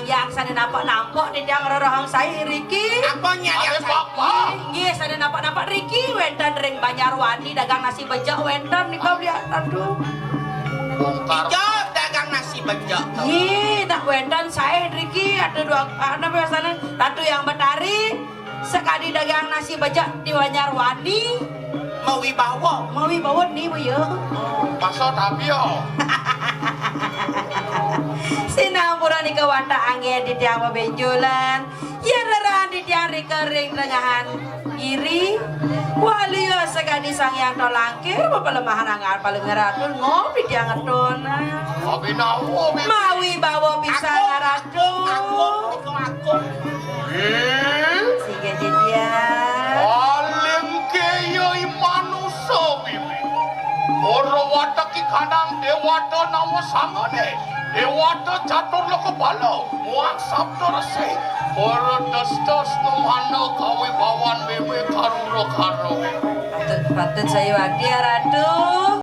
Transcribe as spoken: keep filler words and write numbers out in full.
Yang sané nampek-nampek titiang rerehang saé riki. Apa nyai? Nggih, sané nampek-nampek riki wénten ring Banjarwani dagang nasi becek wénten nika beli Ratu. Bongkar. Ijo dagang nasi becek. Nggih, nak wénten saé riki atuh dua, apa biasané? Ratu Yang Betari. Sakadi dagang nasi becek di Banjarwani. Mawibawa. Mawibawa ni, Bu, ya. Maksud tapi, ya. Sinampura nika wantah anggén titiang bebenjolan. Yén rerehang titiang rika ring tengahan giri. Waluya sakadi Sang Hyang Tolangkir, bepalemahan anggar palenggaratun ngopi tiang ngetun. Ngopi nawa, Bibi? Mawibawa pisan, Ratu. Agung, Agung, Agung. Ih. Siga jadian. Paling kéya i manusa, Bibi. Ora watek i kanang déwata nawa sanggané. Déwata catur loka bala. Muang sabda resi. Ora testes numanda kawibawan Bibi karura karo. Patut, patut sayuwakti, ya, Ratu.